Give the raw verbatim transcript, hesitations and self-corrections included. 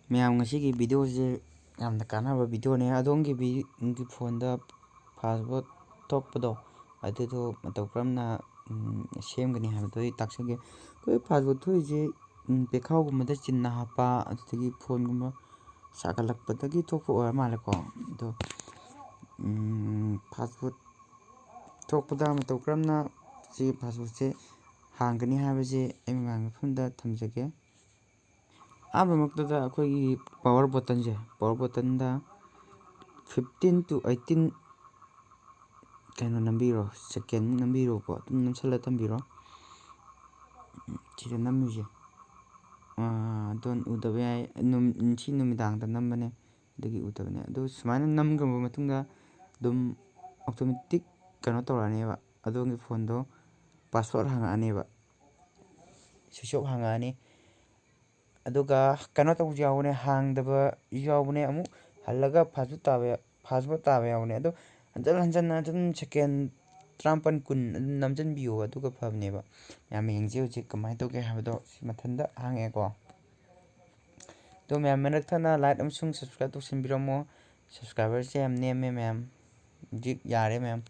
ꯃꯌꯥꯝ, ꯉꯁꯤꯒꯤ ꯚꯤꯗꯤꯑꯣꯁꯦ ꯌꯥꯝꯅ ꯀꯥꯟꯅꯕ ꯚꯤꯗꯤꯑꯣꯅꯦ꯫ ꯑꯗꯣꯝꯒꯤ ꯚꯤ-, ꯒꯤ ꯐꯣꯟꯗ ꯐꯥꯁꯋꯥꯔꯗ ꯊꯣꯛꯄꯗꯣ, ꯑꯗꯨꯗꯣ ꯃꯇꯧ ꯀꯔꯝꯅ, ꯎꯝ, ꯁꯦꯝꯒꯅꯤ ꯍꯥꯏꯕꯗꯣ ꯑꯩ ꯇꯥꯛꯆꯒꯦ꯫ ꯑꯩꯈꯣꯏ ꯐꯥꯁꯋꯥꯔꯗ ꯊꯣꯛꯏꯁꯦ, ꯎꯝ, ꯄꯦꯈꯥꯎꯒꯨꯝꯕꯗ ꯆꯤꯟꯅ ꯍꯥꯞꯄ, ꯑꯗꯨꯗꯒꯤ ꯐꯣꯟꯒꯨꯝꯕ ꯁꯥꯒꯠꯂꯛꯄꯗꯒꯤ ꯊꯣꯛꯄ ꯑꯣꯏꯔ ꯃꯥꯜꯂꯦꯀꯣ꯫ ꯑꯗꯣ, ꯎꯝ, ꯐꯥꯁꯋꯥꯔꯗ ꯊꯣꯛꯄꯗ ꯃꯇꯧ ꯀꯔꯝꯅ ꯁꯤ ꯐꯥꯁꯋꯥꯔꯗꯁꯦ ꯍꯥꯡꯒꯅꯤ ꯍꯥꯏꯕꯁꯦ ꯑꯩ ꯃꯌꯥꯝꯒꯤ ꯃꯐꯝꯗ ꯊꯝꯖꯒꯦ꯫ ꯑꯍꯥꯟꯕꯃꯛꯇꯗ ꯑꯩꯈꯣꯏꯒꯤ ꯄꯋꯥꯔ ꯕꯣꯇꯟꯁꯦ, ꯄꯋꯥꯔ ꯕꯣꯇꯟꯗ fifteen to eighteen ꯀꯩꯅꯣ ꯅꯝꯕꯤꯔꯣ, ꯁꯦꯀꯦꯟꯃꯨꯛ ꯅꯝꯕꯤꯔꯣꯀꯣ, ꯑꯗꯨꯝ ꯅꯝꯁꯜꯂ ꯊꯝꯕꯤꯔꯣ꯫ ꯁꯤꯗ ꯅꯝꯃꯤꯁꯦ, ꯑꯥ, ꯑꯗꯣ ꯎꯗꯕ ꯌꯥꯏ, ꯅꯨꯝ-, ꯁꯤ ꯅꯨꯃꯤꯗꯥꯡꯗ ꯅꯝꯕꯅꯦ, ꯑꯗꯨꯒꯤ ꯎꯗꯕꯅꯦ꯫ ꯑꯗꯨ ꯁꯨꯃꯥꯏꯅ ꯅꯝꯈ꯭ꯔꯕ ꯃꯇꯨꯡꯗ ꯑꯗꯨꯝ ꯑꯣꯇꯣꯃꯦꯇꯤꯛ ꯀꯩꯅꯣ ꯇꯧꯔꯛꯑꯅꯦꯕ, ꯑꯗꯣꯝꯒꯤ ꯐꯣꯟꯗꯣ ꯄꯥꯁꯋꯥꯔꯗ ꯍꯪꯉꯛꯑꯅꯦꯕ, ꯁ꯭ꯋꯤꯆ ꯑꯣꯐ ꯍꯪꯉꯛꯑꯅꯤ꯫ ꯑꯗꯨꯒ ꯀꯩꯅꯣ ꯇꯧꯕꯁꯨ ꯌꯥꯎꯕꯅꯦ, ꯍꯥꯡꯗꯕ ꯌꯥꯎꯕꯅꯦ, ꯑꯃꯨꯛ ꯍꯜꯂꯒ ꯐꯥꯁꯋꯥꯔꯗ ꯇꯥꯕ ꯌꯥ-, ꯐꯥꯁꯋꯥꯔꯗ ꯇꯥꯕ ꯌꯥꯎꯕꯅꯦ꯫ ꯑꯗꯣ ꯍꯟꯖꯟ ꯍꯟꯖꯟꯅ ꯑꯗꯨꯝ ꯁꯦꯀꯦꯟ ꯇꯔꯥꯃꯥꯄꯟ, ꯀꯨꯟ ꯑꯗꯨꯝ ꯅꯝꯖꯟꯕꯤꯌꯣ, ꯑꯗꯨꯒ ꯐꯕꯅꯦꯕ꯫ ꯃꯌꯥꯝ ꯌꯦꯡꯁꯦ ꯍꯧꯖꯤꯛ ꯀꯃꯥꯏꯅ ꯇꯧꯒꯦ ꯍꯥꯏꯕꯗꯣ, ꯁꯤ ꯃꯊꯟꯇ ꯍꯥꯡꯉꯛꯑꯦꯀꯣ꯫ ꯑꯗꯣ ꯃꯌꯥꯝ ꯃꯔꯛ ꯊꯠꯅ like ꯑꯃꯁꯨꯡ subscribe ꯇꯧꯁꯤꯟꯕꯤꯔꯝꯃꯣ꯫ Subscriberꯁꯦ ꯌꯥꯝ ꯅꯦꯝꯃꯦ ꯃꯌꯥꯝ, ꯍꯧꯖꯤꯛ ꯌꯥꯔꯦ ꯃꯌꯥꯝ꯫